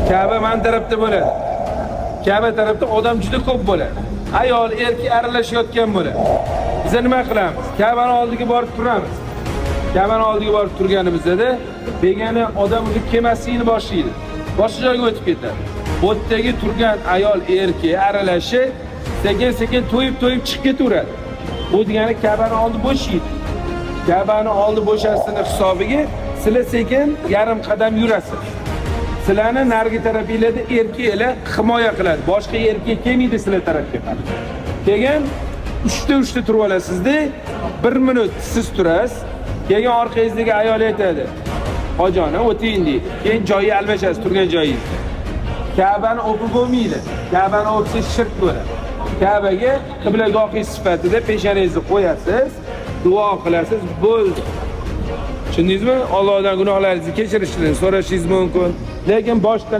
Ka'ba man tarafda bo'ladi. Ka'ba tarafda odam juda ko'p bo'ladi. Ayol, erkak aralashayotgan bo'ladi. Biz nima qilamiz? Ka'bani oldiga borib turamiz. Ka'bani oldiga borib turganimizda begona odam o'zi kelmasligini boshlaydi. Boshqa joyga o'tib ketadi. Bu yerdagi turgan ayol, erkak aralashib, sekin-sekin to'yib-to'yib chiqib ketaveradi. Bu degani Ka'bani oldi bo'shaydi. Ka'bani oldi bo'shasini hisobiga sizlar sekin yarim qadam yurasiz. Sizlarni narigi tarafinglarda erkaklar himoya qiladi. Boshqa erkak kelmaydi sizlar tarafga qarab. Keyin uchta uchta turib olasizda, 1 minut siz turasiz. Keyin orqangizdagi ayol aytadi: "Hojona, o'ting" deydi. Keyin joyi almashasiz turgan joyingizda. Ka'bani o'pib bo'lmaydi. Ka'bani o'psangiz shirk bo'ladi. Ka'baga qiblagohingiz sifatida peshanangizni qo'yasiz, duo qilasiz, bo'ldi. Tushundingizmi? Allohdan gunohlaringizni kechirishini so'rashingiz mumkin. Lekin boshqa